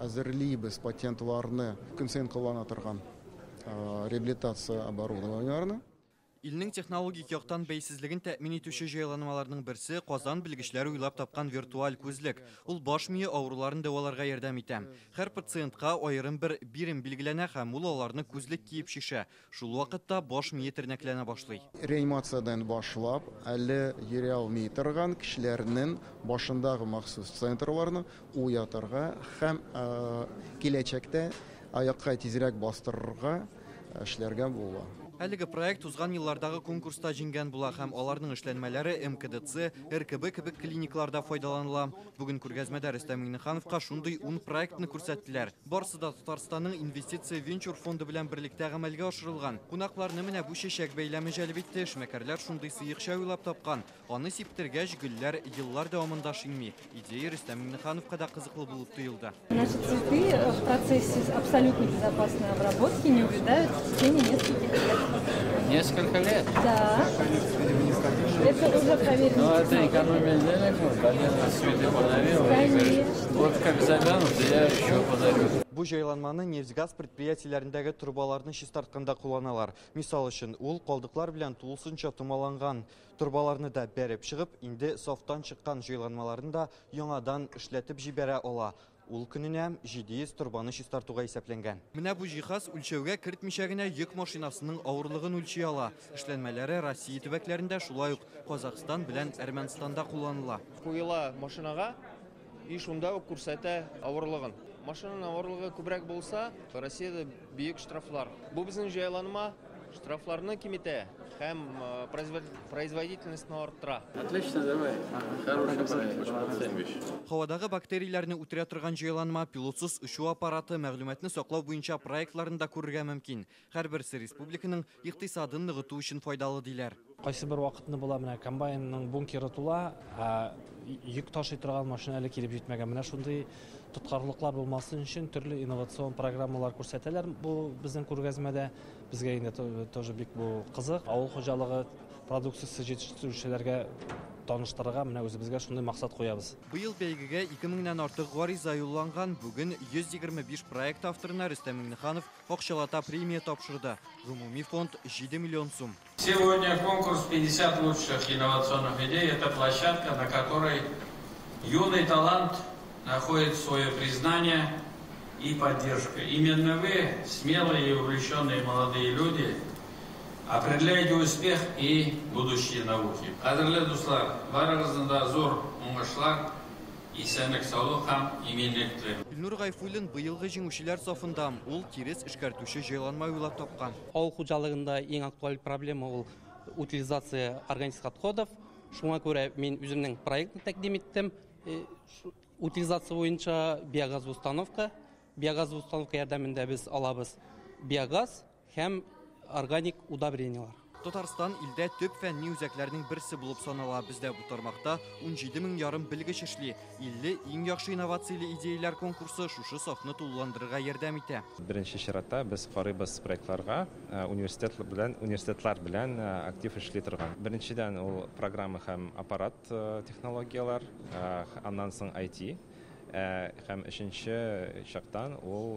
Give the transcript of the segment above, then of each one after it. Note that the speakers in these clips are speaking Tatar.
Әзерлибез патентларны, көн саен куллана торган реабилитация оборудованиеләрне. Илнең технологик яктан бәйсезлеген тәэмин итүче җайланмаларның берсе Казан белгечләре уйлап тапкан виртуаль күзлек. Ул баш мие авыруларын дәваларга ярдәм итә. Һәр пациентка аерым бер бирем билгеләнә һәм ул аларны күзлек киеп чишә. Шул вакытта баш мие тернәкләнә башлый. Реанимациядән башлап, әле йөри алмый торган кешеләрнең башындагы махсус центрларны уятырга һәм киләчәктә аякка тизрәк бастырырга эшләргә була. Әлеге проект узган еллардагы конкурста җиңгән була һәм аларның эшләнмәләре МКДЦ, РКБ кебек клиникларда файдаланыла. Бүген күргәзмәдә Рөстәм Миңнехановка шундый 10 проектны күрсәттеләр. Барысы да Татарстанның инвестиция венчур фонды белән берлектә гамәлгә ашырылган. Кунакларны менә бу чәчәк бәйләме җәлеп итте. Эшмәкәрләр шундый сыекча уйлап тапкан. Аны сиптергәч, гөлләр еллар дәвамында шиңми. Идея Рөстәм Миңнехановка да кызыклы булып тоелды. Наши цветы в процессе абсолютно безопасной обработки не увядают в течение нескольких лет. Несколько лет? Да. Это уже проверено. Ну, это экономия денег, вот, один раз цветы подарил. Конечно. Вот как завянут, я еще подарю. Бу җайланманы нефть-газ предприятиеләрендәге торбаларны чистартканда кулланалар. Мисал өчен, ул калдыклар белән тулысынча томаланган торбаларны да бәреп чыгып, инде сафтан чыккан җайланмаларны да яңадан эшләтеп җибәрә ала. Ул көненә 700 торбаны чистартуга исәпләнгән. Менә бу җиһаз үлчәүгә кертмичә генә йөк машинасының авырлыгын үлчи ала. Эшләнмәләре Россия төбәкләрендә, шулай ук Казахстан белән Әрмәнстанда кулланыла. Куела машинага и шунда ук күрсәтә авырлыгын. Машинаның авырлыгы күбрәк булса, Россиядә бөек штрафлар. Бу безнең җайланма штрафларны киметә һәм производительностьны арттыра. Отлично, давай. Хороший проект. Молодцы. Һавадагы бактерияләрне үтерә торган җайланма, пилотсыз очу аппараты, мәгълүматны саклау буенча проектларын да күрергә мөмкин. Һәрберсе республиканың икътисадын ныгыту өчен файдалы диләр. Кайсы бер вакытны була, менә комбайнның бункеры тула, ә йөк ташый торган машина әле килеп җитмәгән. Менә шундый тоткарлыклар булмасын өчен төрле инновацион программалар күрсәтәләр бу безнең күргәзмәдә. Безгә инде тоже бик бу кызык. Авыл хуҗалыгы продукциясе җитештерүчеләргә таныштырырга менә үзебезгә шундый максат куябыз. Быел бәйгегә 2000-нән артык гариза юлланган. Бүген 125 проект авторына Рөстәм Миңнеханов акчалата премия тапшырды. Гомуми фонд 7 миллион сум. Сегодня конкурс 50 лучших инновационных идей – это площадка, на которой юный талант находит свое признание и поддержку. Именно вы, смелые и увлеченные молодые люди, определяете успех и будущее науки. Кадерле дуслар, барыгызны да зур уңышлар, исәнлек, саулык һәм иминлек телим. Илнур Гайфуллин быелгы җиңүчеләр сафында. Ул тирес эшкәртүче җайланма уйлап тапкан. Авыл хуҗалыгында иң актуаль проблема ул утилизация органических отходов. Шуңа күрә мин үземнең проектны тәкъдим иттем. Утилизация буенча биогаз установка. Биогаз установка ярдәмендә без алабыз биогаз һәм органик удобрениелар. Татарстан илдә төп фәнни үзәкләрнең берсе булып санала. Бездә бу тармакта 17 мең ярым белгеч эшли. 50 иң яхшы инновацияле идеяләр конкурсы шушы сафны тулыландырырга ярдәм итә. Беренче чиратта без карыйбыз проектларга, университетлар белән актив эшли торган. Беренчедән ул программа һәм аппарат технологияләр, аннан соң IT, һәм өченче чактан ул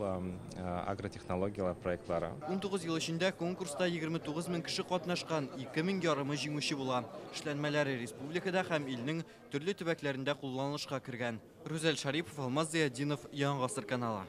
агротехнологияләр проектлары. 19 ел эчендә конкурста 29 мең кеше катнашкан, 2 мең ярымы җиңүче була. Эшләнмәләре республикада һәм илнең төрле төбәкләрендә кулланылышка кергән. Рүзәл Шарипов, Алмаз Зыятдинов, Яңа Гасыр каналы.